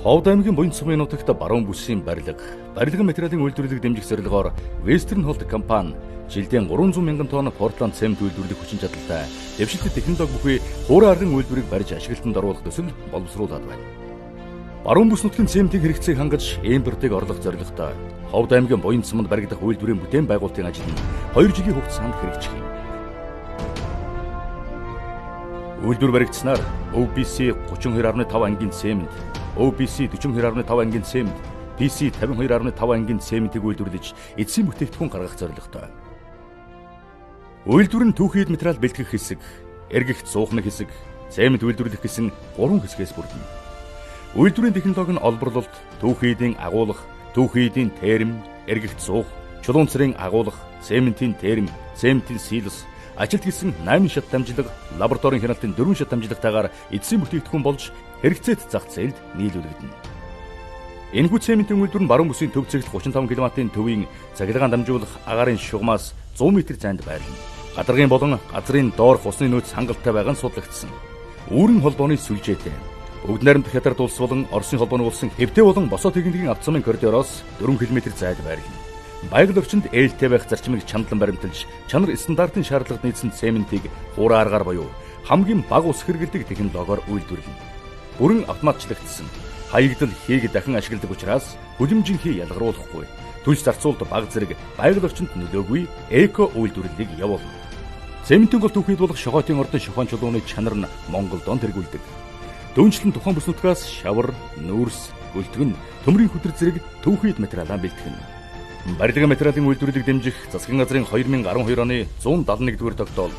Ховд аймгийн Буян сумын нутагт баруун бүсийн барилга, барилгын материалын үйлдвэрлэлийг дэмжих зорилгоор Western Hold компани жилдээ 300 мянган тонн Portland цемент үйлдвэрлэх хүчин чадалтай дэвшилтэт технологи бүхий хуурай арган үйлдвэрийг барьж ашиглалтанд оруулах төсөл боловсруулад байна. Баруун бүс нутгийн цементийн хэрэгцээг хангаж импортыг орлох зорилготой Ховд аймгийн Буян суманд баригдах үйлдвэрийн бүтээн байгуулалтын ажил нь 2 жилийн хугацаанд хэрэгжих юм. Үйлдвэр баригдсанаар OBC 32.5 ангийн цемент, OBC 42.5 ангийн цемент, PC 52.5 ангийн цементийг үйлдвэрлэж эцсийн бүтээгдэхүүн гаргах зорилготой. Үйлдвэр нь түүхий эд материал бэлтгэх хэсэг, эргэх цуухны хэсэг, цемент үйлдвэрлэх гэсэн 3 хэсгээс бүрдэнэ. Үйлдвэрийн технологи нь олборлолт, түүхий эдийн агуулах, түүхий эдийн терм, эргэх цуух, чулуун цэрийн агуулах, цементийн терм, цементийн силос, ажилт гэсэн 8 шат дамжлага, лабораторийн хяналтын 4 шат дамжлагтайгаар эцсийн бүтээгдэхүүн болж хэрэгцээт зах зээлд нийлүүлэгдэнэ. Энэхүү цементийн үйлдвэр нь баруун бүсийн төв цэгт 35 км-ийн төвийн цахилгаан дамжуулах агаарын шугамаас 100 м зайд байрлана. Гадаргын болон газрын доорх усны нөөц хангалттай байгаа нь судлагдсан. Үүрэн холбооны сүлжээтэй. Өвд найрамдах Хятад улс болон Оросын холбооны улсын хэвтэй болон босоо техникийн авто замын коридороос 4 км зайд байрлана. Байгаль орчинд ээлтэй байх зарчмыг чандлан баримталж, чанар стандартын шаардлагад нийцсэн цементийг хуурай аргаар буюу хамгийн бага ус хэрэглэдэг технологиор үйлдвэрлэнэ. Бүрэн автоматчлагдсан. Хаягдал хийг дахин ашигладаг учраас хүлэмжийн ялгаруулахгүй, түлш зарцуулалт бага зэрэг байгаль орчинд нөлөөгүй эко үйлдвэрлэлийг явуулна. Цементийн гол түүхийд болох шохоотын ордон шохон чулууны чанар нь Монголд он тэргүүлдэг. Дүүнчлэн тухайн бүс нутгаас шавар, нүүрс, гөлтгөн, төмрийн хүтэр зэрэг түүхийд материалаа бэлтгэнэ. Барилгын материалын үйлдвэрлэлийг дэмжих засгийн газрын 2012 оны 171-р тогтоол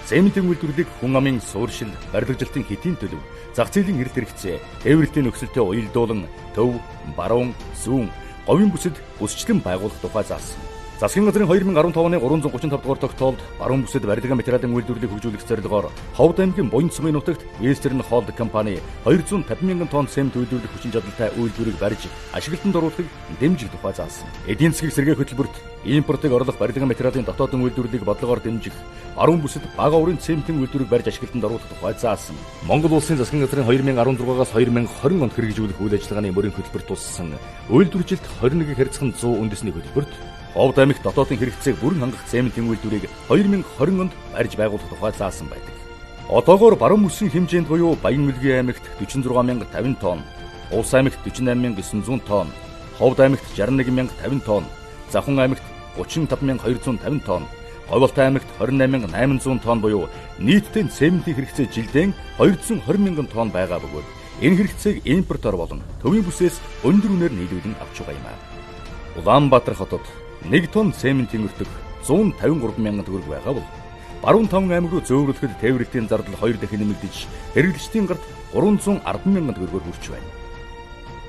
цементийн үйлдвэрлэлийг хүн амын суурьшил, барилгажилтын хэтийн төлөв, зах зээлийн эрэлт хэрэгцээ, тээвэрлэлтийн нөхцөлтэй уялдуулан төв, баруун, зүүн, говийн бүсэд бүсчлэн байгуулах тухай заасан. Засгийн газрын 2015 оны 335 дугаар тогтоолд баруун бүсэд барилгын материалын үйлдвэрлэлийг хөгжүүлэх зорилгоор Ховд аймгийн Буян сумын нутагт Western Hold компани 250 мянган тонн цемент үйлдвэрлэх хүчин чадалтай үйлдвэрийг барьж ашиглалтанд оруулахыг дэмжих тухай заасан. Эдийн засгийг сэргээх хөтөлбөрт импортыг орлох барилгын материалын дотоодын үйлдвэрлэлийг бодлогоор дэмжих, баруун бүсэд бага уурын цементийн үйлдвэрийг барьж ашиглалтанд оруулах тухай заасан. Монгол улсын засгийн газрын 2016-аас 2020 онд хэрэгжүүлэх үйл ажиллагааны мөрийн хөтөлбөрт туссан үйлдвэржилт 21 харьцан 100 үндэсний хөтөлбөрт Ховд аймагт дотоодын хэрэгцээг бүрэн хангах цементийн үйлдвэрийг 2020 онд барьж байгуулах тухай заасан байдаг. Одоогоор баруун бүсийн хэмжээнд буюу Баян-Мөлгийн аймагт 46050 тонн, Увс аймагт 48900 тонн, Ховд аймагт 61050 тонн, Завхан аймагт 35250 тонн, Говьалтай аймагт 28800 тонн буюу нийтдээ цементийн хэрэгцээ жилдээ 220 мянган тонн байгаа бөгөөд энэ хэрэгцээг импортоор болон төвийн бүсээс өндөр үнээр нийлүүлэн авч байгаа юм аа. Улаанбаатар хотод 1 тонн цементийн өртөг 153 мянган төгрөг байгаа бол баруун 5 аймаг руу зөөвөрлөхөд тээвэрлэлтийн зардал 2 дахин нэмэгдэж хэрэглэгчдийн гарт 310 мянган төгрөгөөр хүрч байна.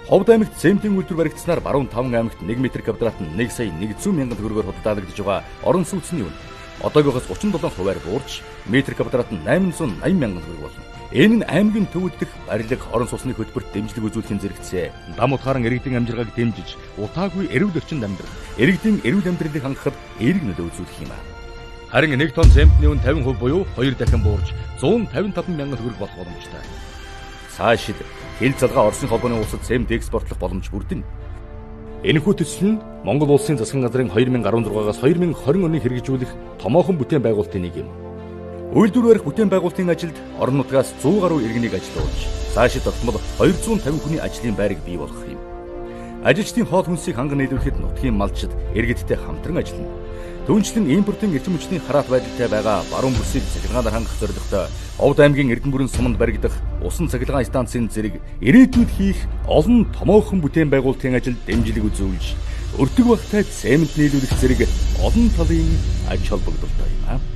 Ховд аймагт цементийн үйлдвэр баригдсанаар баруун 5 аймагт 1 м квадрат нь 1 сая 100 мянган төгрөгөөр худалдаалагдаж байгаа орон сууцны үн одоогоос 37 хувиар буурч метр квадрат нь 880 мянган төгрөг болно. Энэ нь аймгийн төвд дэх барилга орон сууцны хөтөлбөрт дэмжлэг үзүүлэхийн зэрэгцээ дам утгааран иргэдийн амжиргааг дэмжиж утаагүй эрүүл орчинд амьдрах, иргэдийн эрүүл амьдралыг хангахад эерэг нөлөө үзүүлэх юм аа. Харин 1 тонн цементний үн 50% буюу 2 дахин буурч 155 мянган төгрөг болох боломжтой. Цаашид хил залгаа Оросын холбооны улсад цемент экспортлох боломж бүрдэнэ. Энэхүү төсөл нь Монгол улсын засгийн газрын 2016-аас 2020 оны хэрэгжүүлэх томоохон бүтээн байгуулалтын нэг юм. Үйлдвэр барих бүтээн байгуулалтын ажилд орон нутгаас 100 гаруй иргэнийг ажилуулж, цаашид тогтмол 250 хүний ажлын байрыг бий болгох юм. Ажилчдын хоол хүнсийг ханган нийлүүлэхэд нутгийн малчид иргэдтэй хамтран ажиллана. Түүнчлэн импортын эрчим хүчний хараат байдалтай байгаа баруун бүсийг цахилгаанаар хангах зорилготой Овд аймгийн Эрдэнэбүрэн суманд баригдах усан цахилгаан станцын зэрэг ирээдүйд хийх олон томоохон бүтээн байгуулалтын ажилд дэмжлэг үзүүлж, өртөг багтай цемент нийлүүлэх зэрэг олон талын ач холбогдолтой юм аа.